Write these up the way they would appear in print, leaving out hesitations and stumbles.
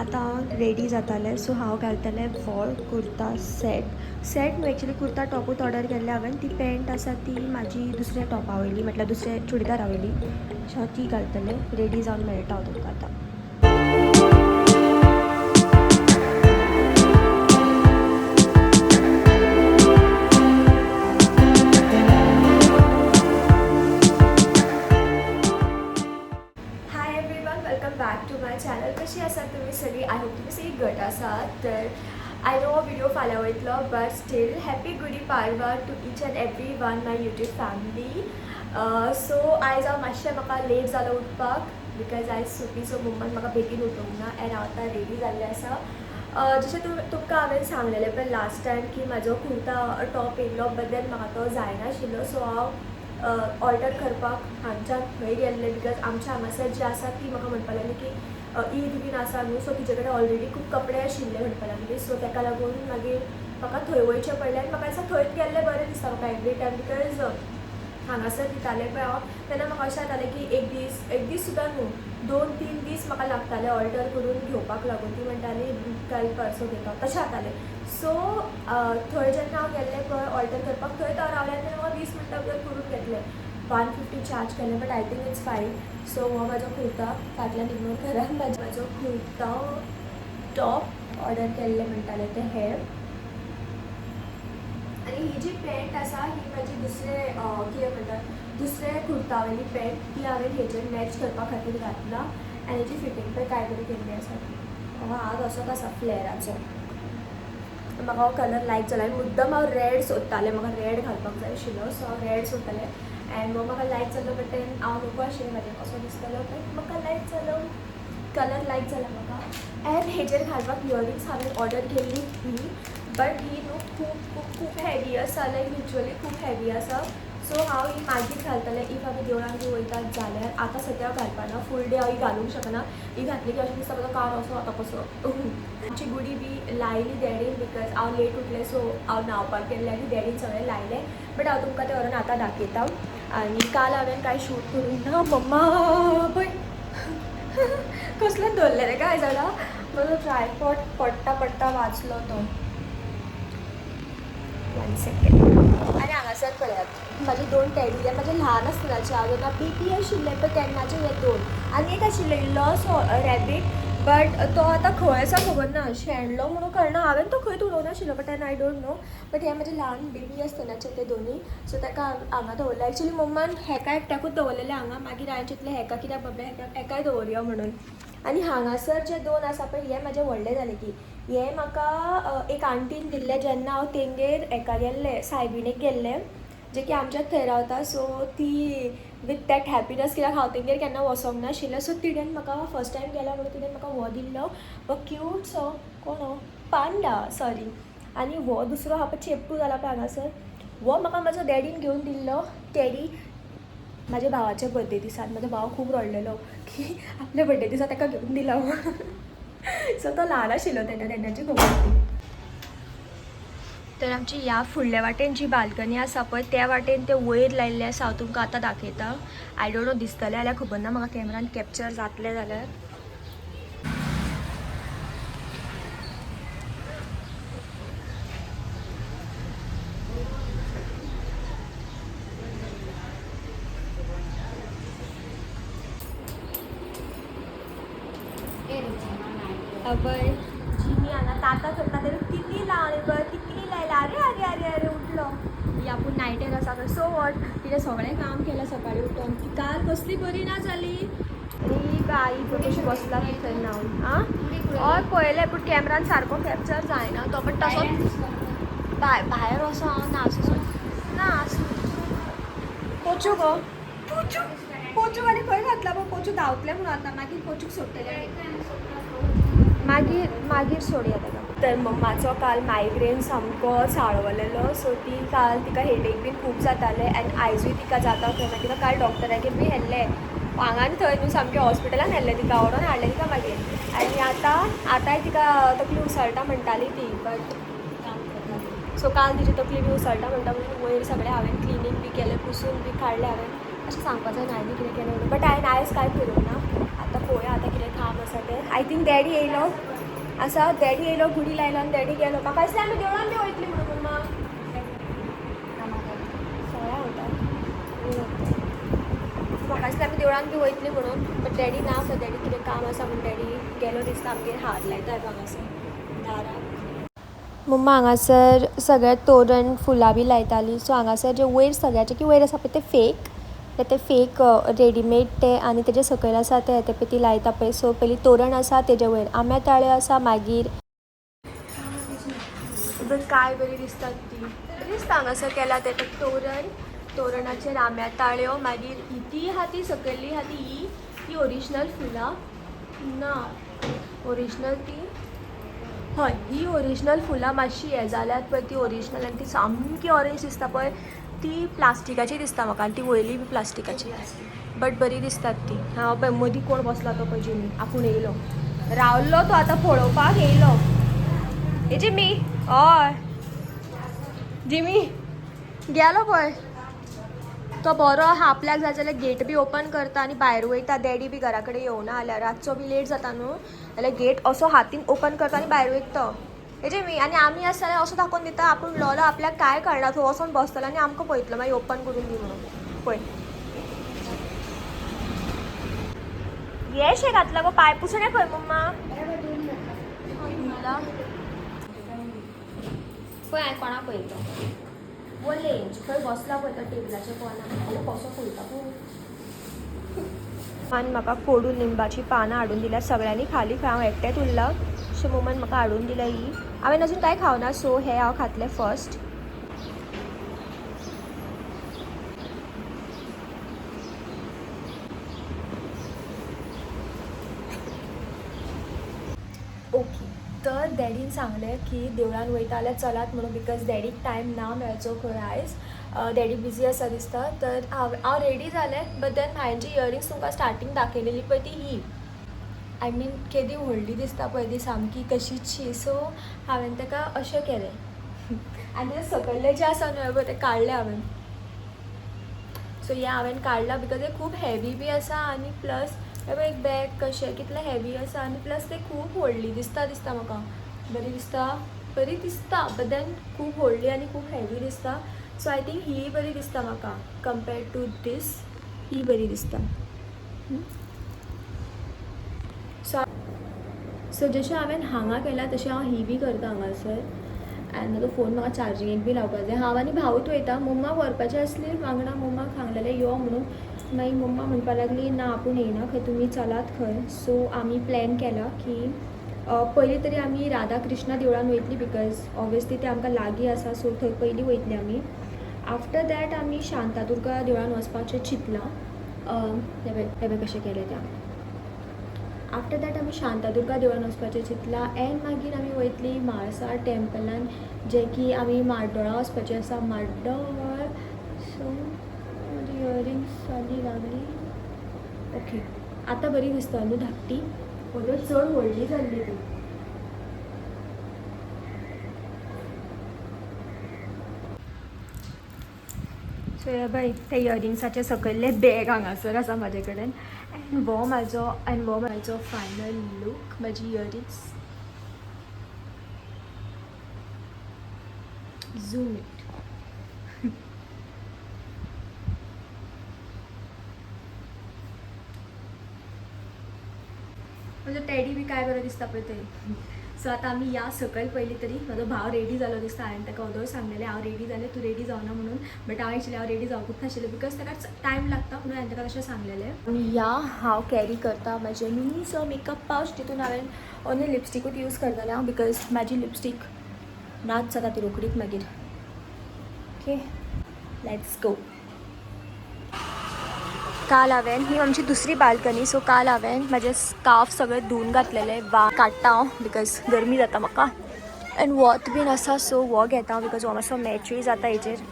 आतां हांव रेडी जातालें. सो हांव घालतलें हो कुर्ता सेट. सेट न्हू, एक्चुली कुर्ता टॉपूच ऑर्डर केल्ले हांवें. ती पॅन्ट आसा ती म्हाजी दुसऱ्या टॉपा वयली, म्हटल्यार दुसऱ्या चुडीदारा वयली. सो हांव ती घालतलें. रेडी जावन मेळटा हांव तुमकां आतां. Hi everyone, welcome back to my channel. कशी आसात तुमी सगळीं? I hope तुमी सगळीं घट आसात. तर I know हो व्हिडिओ फाल्यां वयतलो, but still happy Gudi Padwa to each and every one my YouTube family. So आयज हांव मातशें म्हाका लेट जालो उठपाक because आयज सुटी, सो मम्मान म्हाका बेगीन उठोवंक ना. एंड हांव आतां रेडी जाल्लें आसा. जशें तुमकां हांवें सांगलेलें पळय लास्ट टायम की म्हाजो कुर्ता टॉप येयल्लो, बट then म्हाका तो जायनाशिल्लो. सो हांव ऑल्टर करपाक हांगच्यान थंय गेल्लें because आमच्या हांगासर जी आसा ती म्हाका म्हणपाक लागली की ईद बीन आसा न्हू, सो तिजे कडेन ऑलरेडी खूब कपडे आशिल्ले म्हणपाक लागली. सो ताका लागून मागीर म्हाका थंय वयचें पडलें आनी म्हाका दिसता थंयच गेल्लें बरें दिसता म्हाका एवरी टायम because हांगासर दिताले पळय हांव तेन्ना म्हाका अशें जातालें की एक दीस, एक दीस सुद्दां न्हू, 2-3 दीस म्हाका लागताले ऑल्टर करून घेवपाक लागून. ती म्हणटाली काल परसो घेता, तशें जातालें. सो थंय जेन्ना हांव गेल्लें पळय ऑल्टर करपाक, थंय हांव रावलें आनी म्हाका 20 मिनटां भितर करून घेतलें. 150 चार्ज केलें, but I think it's fine. So हो म्हाजो कुर्ता, फाटल्यान इग्नोर करा. म्हाजो कुर्ता टॉप ऑर्डर केल्ले म्हणटाले ते हे. आनी ही जी पॅन्ट आसा ही म्हाजी दुसरे कितें म्हणटात दुसरे कुर्ता वयली पॅन्ट, ती हांवें हेजेर मॅच करपा खातीर घातला. आनी हेजी फिटींग पळय काय बरी केल्ली आसा ती. हो हात असोच आसा फ्लेराचो. म्हाका हो कलर लायक जालो आनी मुद्दम हांव रेड सोदतालें, म्हाका रेड घालपाक जाय आशिल्लो. सो हांव रेड सोदतालें एंड हो म्हाका लायक जालो, बट then हांव नको आशिल्लें म्हाजें कसो दिसतलो, बट म्हाका लायक जालो, कलर लायक जाला म्हाका. एंड हेजेर घालपाक इयरिंग्स हांवें ऑर्डर केल्ली ही, बट he न्हू खूब खूब खूब हेवी आसा, लायक लिटरली खूब हेवी आसा. सो हांव ही मागीर घालतलें if आमी देवळान बी वयतात जाल्यार. आतां सद्या हांव घालपाना, फूल डे हांव ही घालूंक शकना. ही घातली की अशें दिसता म्हजो कान असो जाता कसो. आमची गुडी बी लायली डॅडीन because हांव लेट उठलें, सो हांव न्हांवपाक गेल्लें आनी डॅडीन सगळें लायलें. बट हांव तुमकां तें व्हरून आतां दाखयता. आनी काल हांवें कांय शूट करूंक ना. मम्मा पळय कसलो दवरलें रे काय जाणा, म्हजो ट्रायपॉड पडटा पडटा वाचलो तो. 1 सेकेंड. आनी हांगासर पळयात म्हाजे 2 टेडी, हे म्हाजे ल्हान आसतनाचे, हांव जेन्ना बेबी आशिल्लें पळय तेन्नाचे हे 2. आनी एक आशिल्लो इल्लोसो रॅबीट, बट तो आतां खंय आसा खबर ना, शेणलो म्हणून कळना. हांवें तो खंयच उडोवंक नाशिल्लो, but I don't know. But हे म्हाजे ल्हान बेबी आसतनाचे ते दोनी. सो ताका हांगा दवरलें. एक्चुली मम्मान हेका एकट्याकूच दवरलेलें हांगा, मागीर हांवें चिंतलें हेका कित्याक बाबा, हेकाय दवरया म्हणून. आनी हांगासर जे 2 आसा पळय हे म्हाजे व्हडले जाले की हे म्हाका एक आंटीन दिल्ले जेन्ना हांव तेंगेर हेका गेल्लें, सायबिणीक गेल्लें, जे की आमच्याच थंय रावता. सो ती विथ that happiness, कित्याक हांव तेंगेर केन्ना वचोंक नाशिल्लें, सो तिणेन म्हाका फर्स्ट टायम गेला म्हणून तिणेन म्हाका हो दिल्लो, हो क्यूटसो कोण हो पांडा, सॉरी. आनी हो दुसरो आहा पळय चेपटू जाला पळय हांगासर, हो म्हाका म्हाजो डॅडीन घेवन दिल्लो टेडी म्हाज्या भावाच्या बर्थडे दिसा. म्हाजो भाव खूब रडलेलो की आपल्या बर्थडे दिसा ताका घेवन दिला म्हणून. सो तो ल्हान आशिल्लो तेन्ना, तेन्नाची खबर ती. तर आमची ह्या फुडल्या वाटेन जी बाल्कनी आसा पळय त्या वाटेन ते वयर लायिल्ले आसा, हांव तुमकां आतां दाखयता. I don't know दिसतलें जाल्यार खबर ना म्हाका कॅमेरान कॅप्चर जातलें जाल्यार. अबय जिमी हांगा ताता करता तेन्ना तितली लावणी पळय तितली लायला. अरे अरे अरे अरे उठलो. ही आपूण नायटेर आसा सो what, तिणें सगळें काम केलें सकाळीं उठून. ती काल कसली बरी ना जाली. आनी आई पळय कशी बसला ती थंय न्हांवन. आं हय पळयलें, पूण कॅमेरान सारको कॅप्चर जायना तो, बट तसो भायर असो हांव ना आसूं ना आसूं. पोचू गो पोचू पोचूक आनी खंय घातला पळय, पोचू धांवतलें म्हणून आतां मागीर पोचूक सोडटलें, मागीर मागीर सोडया ताका. तर मम्माचो काल मायग्रेन सामको चाळवलेलो, सो ती काल तिका हेडेक बीन खूब जातालें आनी आयजूय तिका जाता खंय. मागीर तिका काल डॉक्टरागेर बी व्हेल्लें, हांगा आनी थंय न्हू सामकें हॉस्पिटलान व्हेल्लें तिका, व्हरोन हाडलें तिका मागीर. आनी आतां आतांय तिका तकली उसळटा म्हणटाली ती, बट सो काल तिची तकली बी उसळटा म्हणटा म्हणून वयर सगळें हांवें क्लिनींग बी केलें, पुसून बी काडलें हांवें. अशें सांगपाचें ना हांवें कितें केलें म्हणून, बट हांवें आयज कांय करूंक ना. आतां पळोवया आतां कितें काम आसा तें. I think daddy येयलो. आसा डॅडी येयलो गुडी लायलो आनी डॅडी गेलो. म्हाका दिसलें आमी देवळान बी वयतली म्हणून मम्मा. सगळ्या वयता. म्हाका दिसलें आमी देवळान बी वयतली म्हणून, बट डॅडी ना सो डॅडी कितें काम आसा म्हणून डॅडी गेलो दिसता. आमगेर हार लायता हांगासर दाराक. मम्मा हांगासर सगळें तोरण फुलां बी लायताली. सो हांगासर जे वयर सगळ्याचे की वयर आसा पळय ते फेक, ते फेक रेडीमेड ते, आनी तेजे सकयल आसा ते ते पळय ती लायता पळय. सो पयलीं तोरण आसा, तेजे वयर आंब्या ताळे आसा, मागीर काय बरी दिसतात ती, बरी दिसता. हांगासर केला ते तोरण, तोरणाचेर आंब्या ताळ्यो, मागीर ती आहा ती सकयल्ली आहा ती ही ती ओरिजिनल फुलां ना, ओरिजिनल ती हय ही ओरिजिनल फुलां मातशी हें जाल्यात पळय ती ओरिजिनल, आनी ती सामकी ऑरेंज दिसता पळय ती प्लास्टिकाची दिसता म्हाका, आनी ती वयली बी प्लास्टिकाची, बट बरी दिसतात ती. हांव पळय मदीं कोण बसला तो पळय जिमी, आपूण येयलो रावल्लो तो आतां पळोवपाक येयलो. हे जिमी, हय जिमी गेलो पळय तो बरो आहा. आपल्याक जाय जाल्यार गेट बी ओपन करता आनी भायर वयता. डॅडी बी घरा कडेन येवना जाल्यार रातचो बी लेट जाता न्हू जाल्यार गेट असो हातीन ओपन करता आनी भायर वयता तो. हेजे मी आनी आमी आसा जाल्यार असो दाखोवन दिता आपूण लोलो, आपल्याक कांय कळना, थंय वचोन बसतलो आनी आमकां पळयतलो मागीर ओपन करून दी म्हणून. पळय येशें घातलां गो पांय पुसणें पळय मम्मा. पळय हांवें कोणा पळयलो तो वलेंज खंय बसला पळय तो टेबलाच्या कोणाक कसो फुलता पळय. मान म्हाका कोडू लिंबाची पानां हाडून दिल्या, सगळ्यांनी खाली, खंय हांव एकटेंच उरलां. सो मम्मान म्हाका हाडून दिल्या ही. हांवें अजून कांय खावना, सो हें हांव खातलें फर्स्ट. ओके, तर डॅडीन सांगलें की देवळान वयता जाल्यार चलात म्हणून, because डॅडीक टायम ना मेळचो खंय आयज, डॅडी बिजी आसा दिसता. तर हांव हांव रेडी जालें, बट then हांवें जी इयरिंग्स तुमकां स्टार्टींग दाखयलेली पळय ती ही, I mean केदी व्हडली दिसता पळय ती सामकी कशीचशी. सो हांवें ताका अशें केलें आनी तें सकयल्लें जें आसा न्हय पळय तें काडलें हांवें. सो हें हांवें काडलां because हें खूब हेवी बी आसा, आनी प्लस हें पळय एक बॅग कशें कितलें हेवी आसा, आनी प्लस तें खूब व्हडली दिसता, दिसता म्हाका बरी दिसता, बरी दिसता, बट then खूब व्हडली आनी खूब हेवी दिसता. सो I think ही बरी दिसता म्हाका कम्पेर्ड टू these, ही बरी दिसता. सो सो जशें हांवें हांगा केलां तशें हांव ही बी करता हांगासर. आनी म्हजो फोन म्हाका चार्जिंगेक बी लावपाक जाय. हांव आनी भाऊच वयता, मम्माक व्हरपाचें आसली वांगडा, मम्माक सांगलेलें यो म्हणून, मागीर मम्मा म्हणपाक लागली ना आपूण येयना खंय, तुमी चलात खंय. सो आमी प्लॅन केला की पयलीं तरी आमी राधा कृष्णा देवळान वयतली, because obviously तें आमकां लागीं आसा, सो थंय पयलीं वयतली आमी. आफ्टर that आमी शांतादुर्गा देवळान वचपाचें चिंतलां. हें पळय कशें केलें तें. आफ्टर that आमी शांतादुर्गा देवळान वचपाचें चिंतलां, एंड मागीर आमी वयतली म्हाळसा टेम्पलान, जें की आमी म्हाड्डोळा वचपाचें आसा, म्हाड्डोळ. सो म्हजी इयरिंग्स जाली लागली, ओके आतां बरी दिसता न्हू धाकटी, वोदोळ चड व्हडली जाल्ली ती. सो हे पळय ते इयरिंग्साचे सकयल्ले बॅग हांगासर आसा म्हाजे कडेन. एंड हो म्हाजो फायनल लूक, म्हाजी इयरिंग्स. Zoom it. म्हजो टॅडी बी काय बरो दिसता पळय थंय. सो आतां आमी या सकयल पयलीं तरी. म्हजो भाव रेडी जालो दिसता, हांवें ताका वोदोळ सांगलेलें हांव रेडी जालें, तूं रेडी जावना म्हणून, बट हांव एक्चुली हांव रेडी जावकूच नाशिल्लें because ताका टायम लागता म्हणून हांवें ताका तशें सांगलेलें. आनी या हांव कॅरी करता म्हाजें मिनीसो मेकअप पावच, तितून हांवें ओन्ली लिपस्टिकूच यूज करतलें हांव, because म्हाजी लिपस्टीक नाच जाता ती रोकडीच मागीर. Okay let's go. काल हांवें ही आमची दुसरी बाल्कनी, सो काल हांवें म्हाजे स्कार्फ सगळे धुवन घातलेले, वा काडटा हांव because गरमी जाता म्हाका, एंड वत बीन आसा सो हो घेता हांव because हो मातसो मॅचूय जाता हेजेर.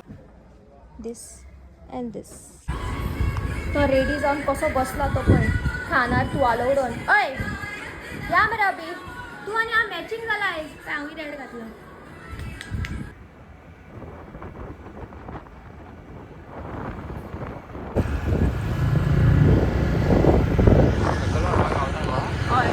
दीस एंड these. तो रेडी जावन कसो बसला तो पळय, खानार तुवालो उडोवन. अय या मरे अभी तूं आनी हांव मॅचींग जाला आयज, हांवूय रेड घातला. हय.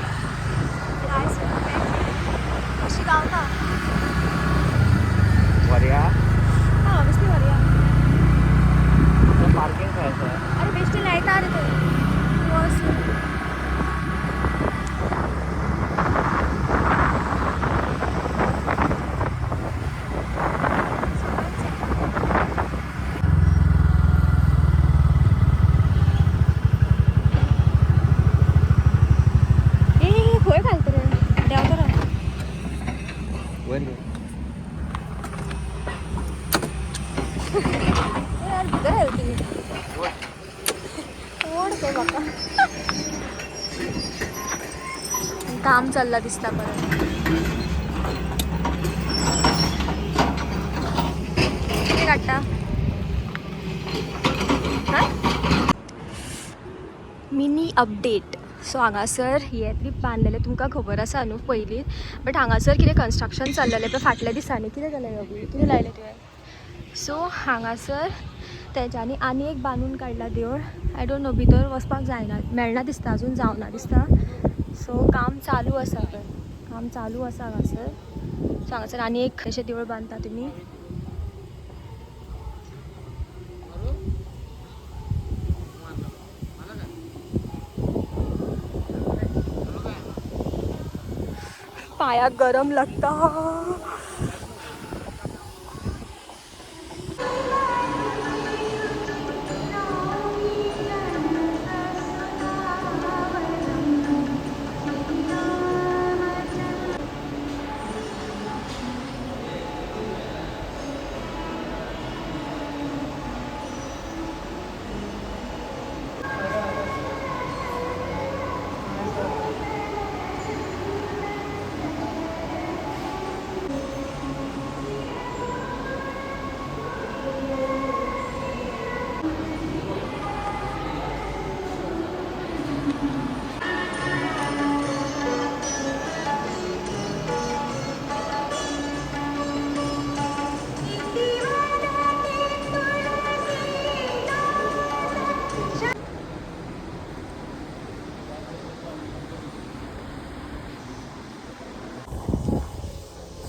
चल्ला दिसता परत. कितें काडटा? Mini update. सो हांगासर हें ट्रीप बांदलेलें तुमकां खबर आसा न्हू पयलीं, बट हांगासर कितें कन्स्ट्रक्शन चल्लेलें पळय फाटल्या दिसांनी. कितें जालें अभी? कितें लायलें तुवें? सो हांगासर तेंच्यांनी आनी एक बांदून काडलां देवूळ. I don't know, भितर वचपाक जायना, मेळना दिसता, अजून जावना दिसता. सो काम चालू आसा थंय, काम चालू आसा हांगासर. सो हांगासर आनी एक अशें देवूळ बांदता तुमी. पायाक गरम लागता.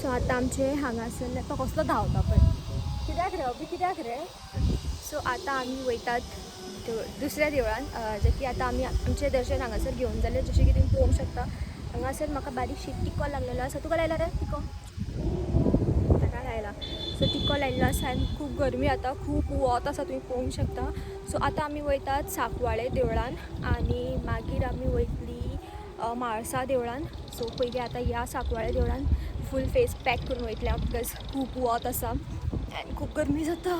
सो आतां आमचे हांगासरले तो कसलो धांवता पळय, कित्याक रे अभी, कित्याक रे? सो आतां आमी वयतात दुसऱ्या देवळान, जे की आतां आमी आमचें दर्शन हांगासर घेवन जालें. जशें की तुमी पळोवंक शकता हांगासर म्हाका बारीकशी टिको लागलेलो आसा. तुका लायला रे टिको? ताका लायला. सो टिको लायिल्लो आसा आनी खूब गरमी आतां, खूब वत आसा, तुमी पळोवंक शकता. सो आतां आमी वयतात सांकवाळे देवळान आनी मागीर आमी वयतली म्हाळसा देवळान. सो पयलीं आतां ह्या सांकवाळे देवळान फूल फेस पॅक करून वयतलें हांव, because खूब वत आसा आनी खूब गरमी जाता.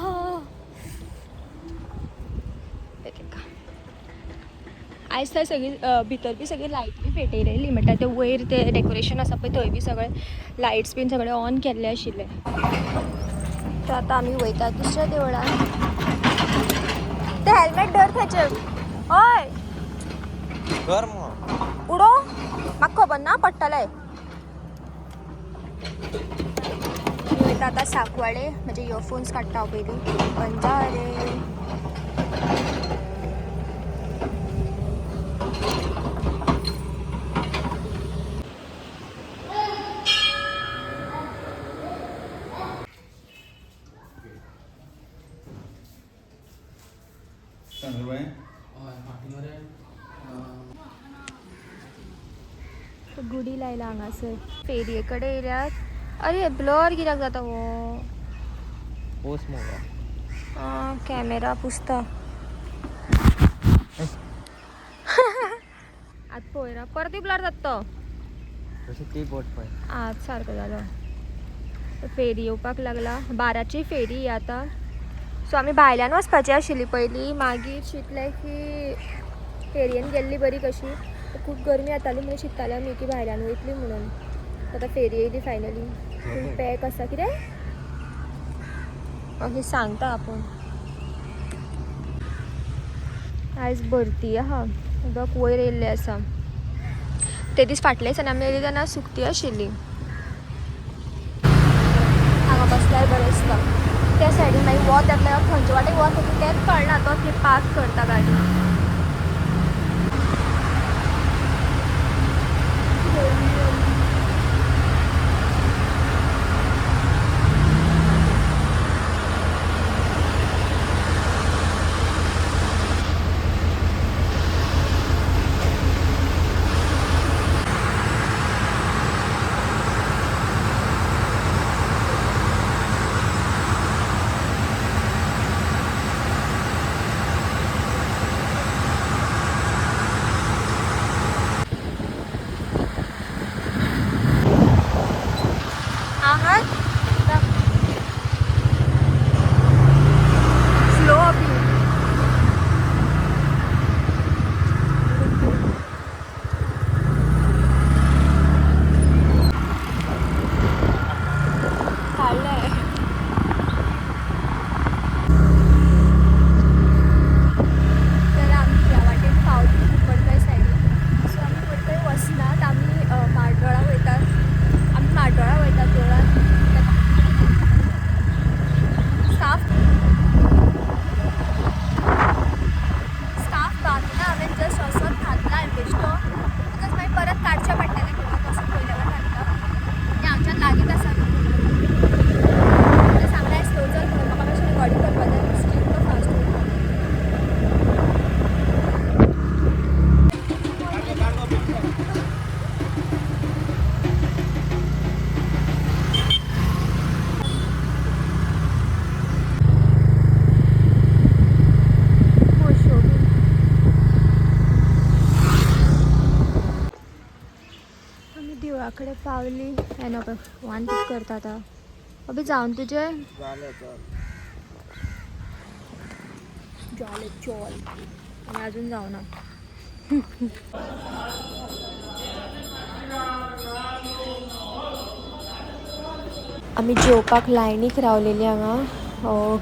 आयज थंय सगळी भितर बी सगळी लायट बी पेटयलेली, म्हणल्यार ते वयर ते डेकोरेशन आसा पळय थंय बी सगळे लायट्स बीन सगळे ऑन केल्ले आशिल्ले. तर आतां आमी वयतात दुसऱ्या देवळान. ते हेल्मेट धर थंयचेर. हय कर मग. उडो, म्हाका खबर ना पडटलें. वयता आतां सांकवाळे. म्हजे इयरफोन्स काडटा हांव पयलीं. बंजारे गुडी लायला हांगासर फेरये कडेन येयल्यात. अरे ब्लर कित्याक जाता हो? पोस मग. कॅमेरा पुसता. आतां पळयना परती ब्लर जाता तो. तशें ते बोट पळय. आत सारको जालो. फेरी येवपाक लागला, 12ची फेरी ही आतां. सो आमी भायल्यान वचपाची आशिल्ली पयलीं, मागीर चिंतलें की फेरयेन गेल्ली बरी कशी, खूब गरमी जाताली म्हणून चिंत्ताले आमी की भायल्यान वयतली म्हणून. आतां फेरी येयली फायनली. फूल पॅक आसा. कितें ओके सांगता आपूण. आयज भरती आहा, उदक वयर येयल्लें आसा. ते दीस फाटले दिसांनी आमी येयली तेन्ना सुकती आशिल्ली. हांगा बसल्यार बरें दिसता. त्या सायडीन मागीर वत येतलें, खंयचे वाटेक वत येतलें तेंच कळना, तो थंय पार्क करता गाडी. कडेन पावली. हे पळय वन कितें करता आतां. अबे जावन तुजें जालें चल आनी अजून जावना. आमी जेवपाक लायनीक रावलेली हांगा.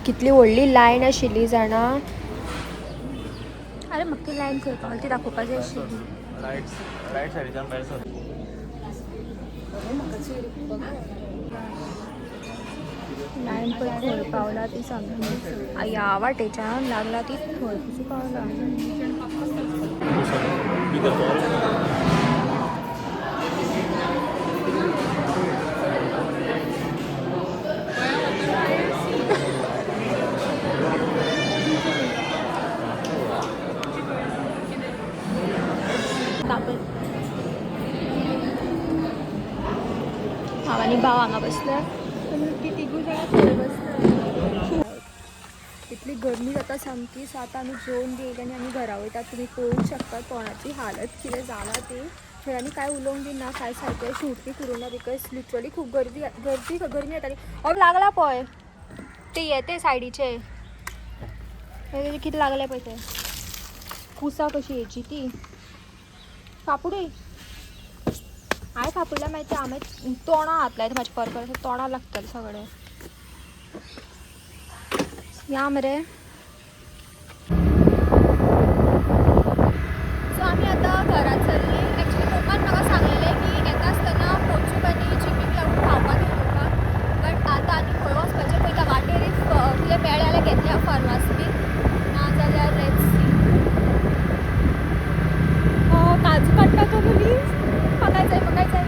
कितली व्हडली लायन आशिल्ली जाणा. अरे म्हाका ती लायन खंय पावली ती दाखोवपा जाय आशिल्ली. रायट सायडीच्यान भायर सर. लायन पळय खंय पावला ती सामकी ह्या वाटेच्यान लागला ती थंय पसून पावला. हांव आनी भाव हांगा बसल्या आनी ती तिगूय जाणां थंय बसल्या. इतली गरमी जाता सामकी. सो आतां आमी जेवन बी येयले आनी आमी घरा वयतात. तुमी पळोवंक शकता तोंडाची हालत कितें जाला ती. थंय आनी कांय उलोवंक बी ना, कांय सारकें शूट बी करूंक ना because literally खूब गर्दी गर्दी गरमी जाताली. अ लागला पळय ते येते सायडीचे कितें लागलें पळय ते कुसा कशी हेची ती फापुडय. हांवें फापुडल्या मागीर ते हांवें तोंडा हात लायता म्हाजे परत परत तोंडा लागतलें सगळें. या मरे. सो आमी आतां घरा चल्ली. एक्चुली पप्पान म्हाका सांगलेलें की येता आसतना पोचूक आनी जिमीक लागून खावपाक घेवन येवपाक, बट आतां आनी खंय वचपाचें पळयता. वाटेर if कितें मेळ्ळें जाल्यार घेतलें हांव फार्मास बीन, नाजाल्यार let's see. काजू काडटा तो मनीस. म्हाका जाय म्हाका जाय.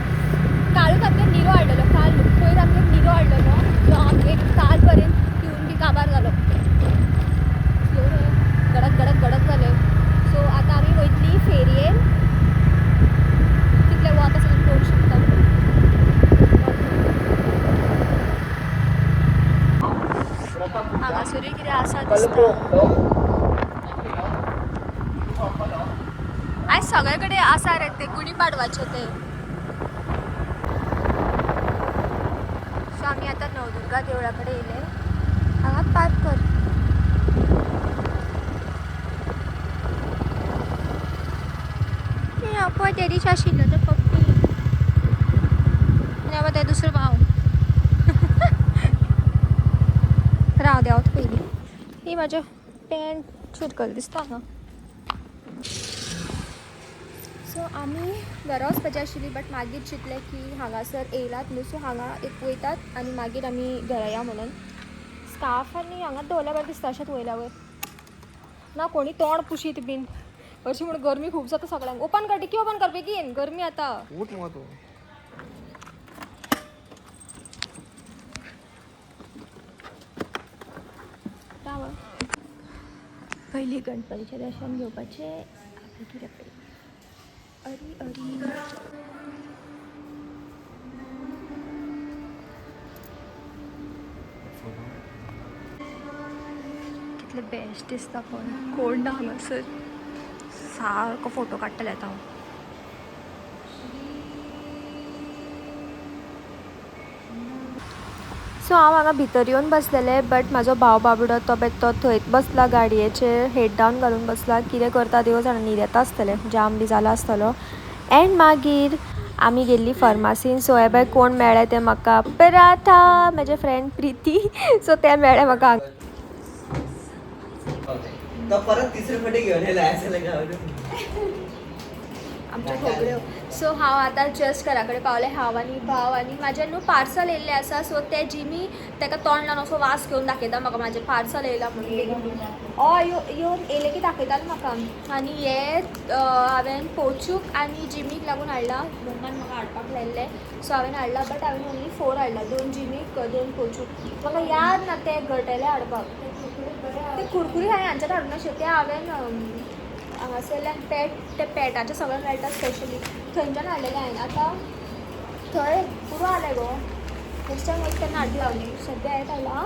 कालूच आमगेर निरो हाडलेलो. काल न्हू, पयर आमगेर निरो हाडलेलो जो आमगेर काल पर्यंत पिवन बी काबार जालो. गडक गडक गडक जालें. सो आतां आमी वयतली फेरयेन. कितलें वत आसा तुमी पळोवंक शकता. हांगासरूय कितें आसा दिसता. आयज सगळे कडेन आसा रे ते गुडी पाडवाचे ते. सो आमी आतां नवदुर्गा देवळा कडेन येयले. हांगा पार्क कर. पळय ते दिसा आशिल्लो तो पप्पी आनी ते दुसरो भाव. राव देंवत पयलीं. ही म्हाजें पॅन्ट शिरकल दिसता हांगा. सो आमी घरा वचपाची आशिल्ली बट मागीर चिंतलें की हांगासर येयलात न्हू, सो हांगा एक वयतात आनी मागीर आमी घरा या म्हणून. स्कार्फ आनी हांगा दवरल्यार बरें दिसता अशेंच वयल्या वयर ना कोणी तोंड पुशीत बीन अशी म्हूण. गरमी खूब जाता सगळ्यांक. ओपन कर डिकी, ओपन कर बेगीन, गरमी आतां. उठ मगो तूं. राव, पयलीं गणपतीचें दर्शन घेवपाचें आपलें कितें पयलीं. अरी अरी कितलें बेस्ट दिसता पळय. कोण ना हांगासर. सारको फोटो काडटलें आतां हांव. सो हांव हांगा भितर येवन बसलेलें बट म्हाजो भाव बाबडो तो बेठो थंयच बसला गाडयेचेर हेड डावन घालून बसला. कितें करता देव जाणा. न्हीद येता आसतलें, जाम बी जाला आसतलो. एंड मागीर आमी गेल्ली फार्मासीन. सो हे बाय कोण मेळ्ळें तें म्हाका पराठा, म्हजें फ्रेंड प्रिती. सो तें मेळ्ळें म्हाका. तो परत तिसरे फाटी घेवन येयला गांव. आमच्यो खबऱ्यो. सो हांव आतां जस्ट घरा कडेन पावलें. हांव आनी भाव आनी म्हाजें न्हू पार्सल येयल्लें आसा. सो तें जिमी ताका तोंड लावन असो वास घेवन दाखयता म्हाका म्हाजें पार्सल येयलां म्हणून. बेगीन हय येवन येयलें की दाखयतालें म्हाका. आनी हें हांवें पोचूक आनी जिमीक लागून हाडलां. मम्मान म्हाका हाडपाक लायिल्लें सो हांवें हाडलां. बट हांवें ओन्ली 4 हाडला, 2 जिमीक 2 पोचूक. म्हाका याद ना ते गटेले हाडपाक. ते कुरकुरी हांवें हांच्यान हाडूंक नाशिल्ले, ते हांवें हांगासरल्यान पेट, ते पेटाचें सगळें मेळटा स्पेशली थंयच्यान हाडलेलें हांवें. आतां थंय पुरो जालें गो. नेक्स्ट टायम वयता तेन्ना हाडटलें हांव. सद्या हें हाडलां.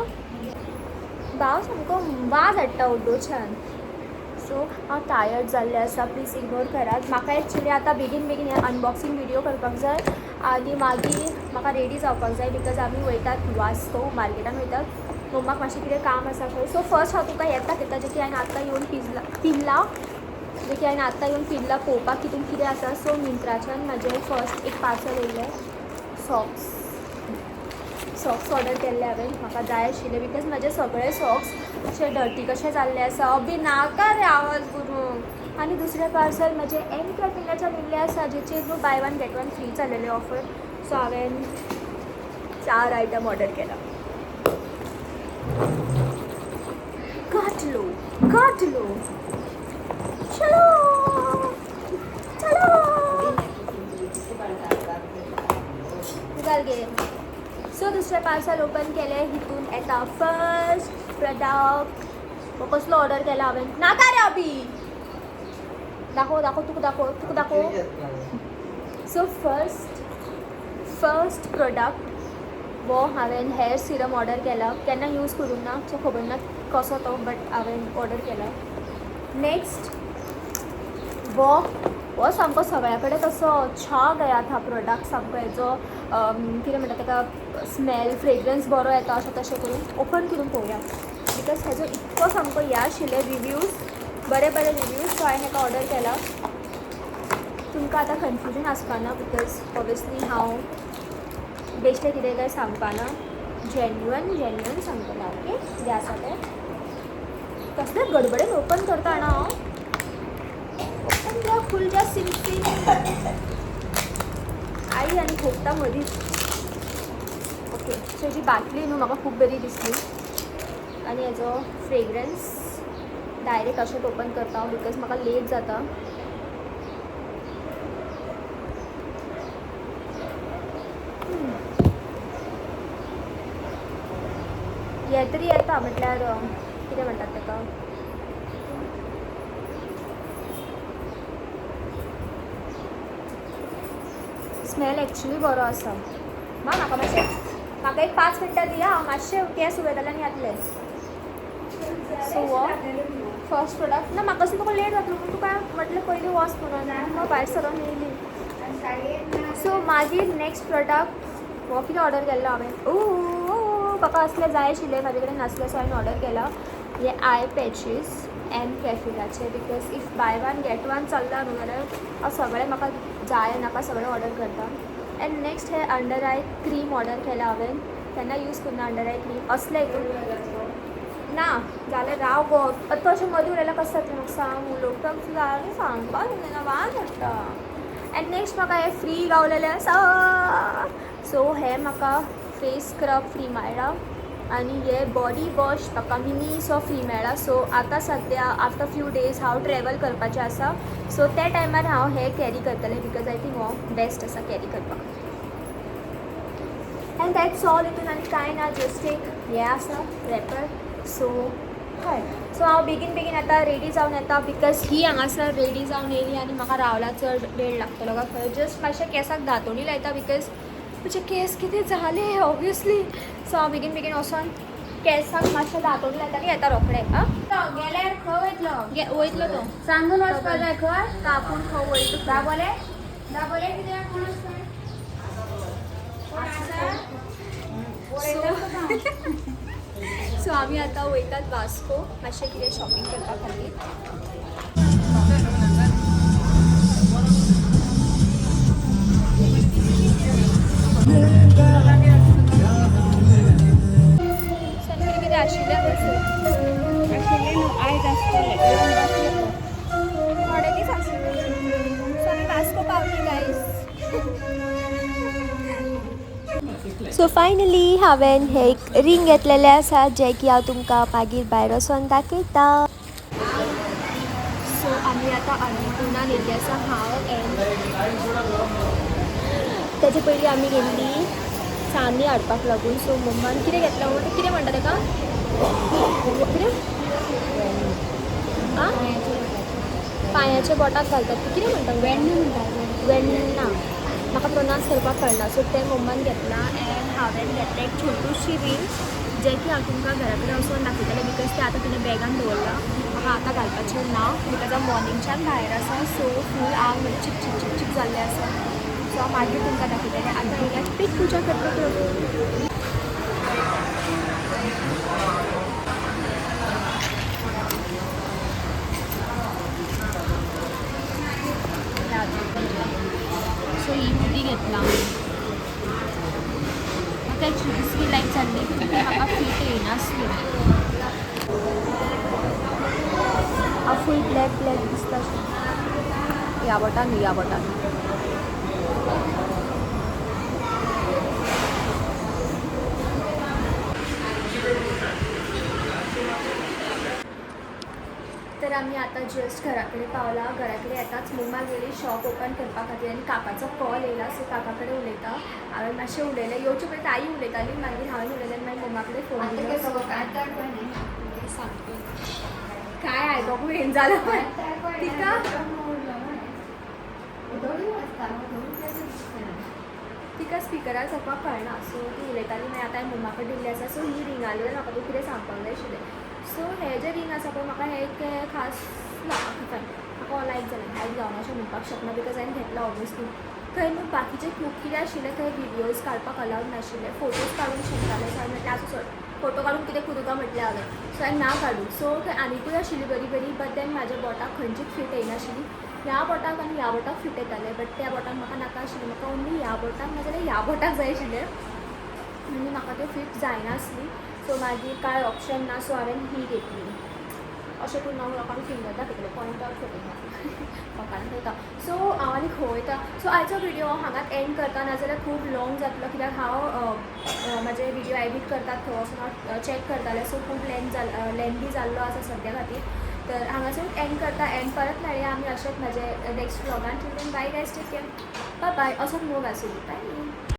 भाव सामको वाज हाडटा ऑटोच्यान. सो हांव टायर्ड जाल्लें आसा, प्लीज इग्नोर करात म्हाका. एक्चुली आतां बेगीन बेगीन हें अनबॉक्सिंग व्हिडियो करपाक जाय आनी मागीर म्हाका रेडी जावपाक जाय, because आमी वयतात वास्को मार्केटान वयतात. मम्माक मातशें कितें काम आसा खंय. सो फर्स्ट हांव तुका येता दाखयता, जे की हांवें आतां येवन पिजला पिल्ला, जे की हांवें आत्तां येवन पिल्ला पळोवपाक तितून कितें आसा. सो मिंत्राच्यान म्हाजें फर्स्ट एक पार्सल येयल्लें, सॉक्स. सॉक्स ऑर्डर केल्ले हांवें, म्हाका जाय आशिल्ले, because म्हाजे सगळे सॉक्स अशे डर्टी कशे जाल्ले आसा. अबी, नाका रे आवाज करूंक. आनी दुसरें पार्सल म्हजें एम कॅफिनाच्यान येयल्लें आसा, जेचेर न्हू buy one get one free चललेले offer. So हांवें चार आयटम ऑर्डर केला. काटलो काटलो, चलो चलो, घाल गे. सो दुसरें पार्सल ओपन केलें. हितून येता फर्स्ट प्रोडक्ट. हो कसलो ऑर्डर केला हांवें? नाका रे अभि, दाखोव दाखोव, तुका दाखोव, तुका दाखोव. सो फर्स्ट फर्स्ट प्रोडक्ट वो हांवें हेअर सिरम ऑर्डर केला. केन्ना यूज करूंक ना, सो खबर ना कसो तो, बट हांवें ऑर्डर केला. नेक्स्ट वो हो सामको सगळ्या कडेन तसो छा गया था प्रोडक्ट सामको. हेजो कितें म्हणटा ताका, स्मेल, फ्रेग्रन्स बरो येता अशें तशें करून. ओपन करून पळोवया, because हेजो इतको सामको हे आशिल्ले रिव्यूज, बरे बरे रिव्यूज. सो हांवें हेका ऑर्डर केला. तुमकां आतां कन्फ्युजन आसपाना, because obviously हांव बेश्टें कितें काय सांगपाना, जेन्युअन जेन्युअन सांगतलें. ओके, कितें आसा तें. कसले गडबडेन ओपन करता जाणा हांव. ओपन जा, खुल जा सिम सिम. आई आनी खोकता मदींच. ओके, सो हेजी बाटली न्हू म्हाका खूब बरी दिसली आनी हेजो फ्रेग्रन्स. डायरेक्ट अशेंच ओपन करता हांव, because म्हाका लेट जाता. हे तरी येता म्हटल्यार कितें म्हणटात ताका, स्मेल एक्चुली बरो आसा. मा, म्हाका मातशें, म्हाका एक 5 मिनटां दिया. हांव मातशें केंस उगयतलें आनी येतलें. सो हो फर्स्ट प्रोडक्ट. ना, म्हाका अशें तुका लेट जातलो म्हणून तुका म्हटलें पयलीं वच म्हणून. हांव भायर सरोन येयली. सो मागीर नेक्स्ट प्रोडक्ट हो कितें ऑर्डर केल्लो हांवें? ओ, म्हाका असले जाय आशिल्ले, म्हाजे कडेन नासले, सो हांवें ऑर्डर केला हे I patches M कॅफिनाचे, because if buy one get one चल्ला न्हू जाल्यार हांव सगळें म्हाका जाय नाका सगळें ऑर्डर करता. And next hey under eye cream order केला हांवें. केन्ना यूज करुना अंडर आय क्रीम असले हितून ना जाल्यार. राव गो, आतां अशें मदीं उलयल्यार कशें जातलें म्हाका सांग. उलोवपाक जाल्यार सांगपाक जायना, वाज हाडटा. एंड नेक्स्ट म्हाका हें फ्री गावलेलें आसा. सो हें म्हाका फेस स्क्रब फ्री मेळ्ळा आनी हे बॉडी वॉश म्हाका मिनी सो फ्री मेळ्ळा. सो आतां सद्या आफ्टर फ्यू डेज हांव ट्रॅवल करपाचें आसा, सो त्या टायमार हांव हें कॅरी करतलें, because I think हो बेस्ट आसा कॅरी करपाक. And that's all. हितून आनी कांय ना, जस्ट एक हें आसा रॅपर. सो हय, सो हांव बेगीन बेगीन आतां रेडी जावन येता, because ही हांगासर रेडी जावन येयली आनी म्हाका रावला चड वेळ लागतलो काय खंय. जस्ट मातशें केंसाक दांतोणी लायता, because म्हजे केंस कितें जाले ऑब्वियसली. सो हांव बेगीन बेगीन वचोन केंसाक मातशें दांतोणी लायता आनी येता रोखडें. आं. गेल्यार खंय वयतलो? वयतलो तो. सांगून वचपा जाय खंय. आपूण खंय वयता. दाबोले, दाबोले कित्याक? कोण आसा? कोण आसा? सो सो आमी आतां वयतात वास्को मातशें कितें शॉपिंग करपा खातीर. कितें कितें आशिल्लें हांगासर? आशिल्लें न्हू, आयज आसतलें. थोडे दीस आशिल्ले. सो आमी वास्को पावली गायज. सो फायनली हांवें हे एक रिंग घेतलेलें आसा, जें की हांव तुमकां मागीर भायर वचोन दाखयता. सो आमी आतां अन्नपूर्णान येयल्ली आसा हांव. एंड तेजे पयलीं आमी गेल्ली चांदी हाडपाक लागून. सो मम्मान कितें घेतलां म्हणून, कितें म्हणटा ताका, कितें आं, पांयाच्या बोटाक घालतात ते कितें म्हणटा? वेण्ण म्हणटा. वेण्णा. म्हाका प्रोनावन्स करपाक कळना. सो तें मम्मान घेतलां एंड हांवें घेतलें एक छोटूशी रिंग, जे की हांव तुमकां घरा कडेन वचोन दाखयतलें because ते आतां तिणें बॅगान दवरलां. म्हाका आतां घालपाचें ना because हांव मॉर्निंगच्यान भायर आसा. सो फूल आंग म्हणजे चिक चिक चिक चिक जाल्लें आसा. सो हांव मागीर तुमकां दाखयतलें. आतां येयल्या पेट पुजा करपाक. सो ही मुदी घेतला. म्हाका एक्चुली दुसरी लायक जाल्ली पूण ती म्हाका फिट येयनासली. हांव फूल ब्लॅक ब्लॅक दिसता ह्या बोटान न्हू ह्या बोटान. तर आमी आतां जस्ट घरा कडेन पावला. घरा कडेन येताच मम्मा गेली शॉप ओपन करपा खातीर आनी काकाचो कॉल येयला. सो काका कडेन उलयता. हांवें मातशें उलयलें. येवचे पयलीं आई उलयताली, मागीर हांवें उलयलें आनी मागीर मम्मा कडेन फोन दिलो. काय आयकोंकूय येना जालें तिका. तिका स्पिकरार करपाक कळना. सो ती उलयताली. मागीर आतां हांवें मम्मा कडेन दिल्ली आसा. सो ही रिंग आसली जाल्यार म्हाका तूं कितें सांगपाक जाय आशिल्लें. सो हे जे रिंग आसा पळय म्हाका हें इतकें खास ना. फायन, म्हाका लायक जालें. लायक जावना अशें म्हणपाक शकना because हांवें घेतला ऑब्वियसली. थंय न्हू बाकीचे खूब कितें आशिल्लें. थंय व्हिडियोज काडपाक अलावड नाशिल्ले. फोटोज काडूंक शकताले. सो हांवें म्हटलें आसूं सोड, फोटो काडून कितें करूं काय म्हटलें हांवें. सो हांवें ना काडूं. सो थंय आनिकूय आशिल्ली बरी बरी, बट then म्हाज्या बोटाक खंयचीच फिट येयनाशिल्ली. ह्या बोटाक आनी ह्या बोटाक फिट येताले, बट त्या बोटाक म्हाका नाका आशिल्लें. म्हाका ओन्ली ह्या बोटाक नाजाल्यार ह्या बोटाक जाय आशिल्लें आनी म्हाका त्यो फिट जायनासली. सो मागीर कांय ऑप्शन ना. सो हांवें ही घेतली. अशें करून हांव लोकांक फिंगर दाखयतलें, पॉयंट आवट करूंक लोकांक वयता. सो हांव आनी खंय वयता. सो आयचो व्हिडियो हांव हांगाच एंड करता, नाजाल्यार खूब लॉंग जातलो कित्याक हांव म्हाजे व्हिडियो एडिट करतात थंय वचून हांव चॅक करतालें. सो खूब लेंथ जाल लेंथी जाल्लो आसा सद्या खातीर. तर हांगासरूच एंड करता एंड परत मेळया आमी अशेंच म्हाजे next व्लॉगान. Till then, bye guys, take care, bye bye. असोच मोग आसूं. बाय.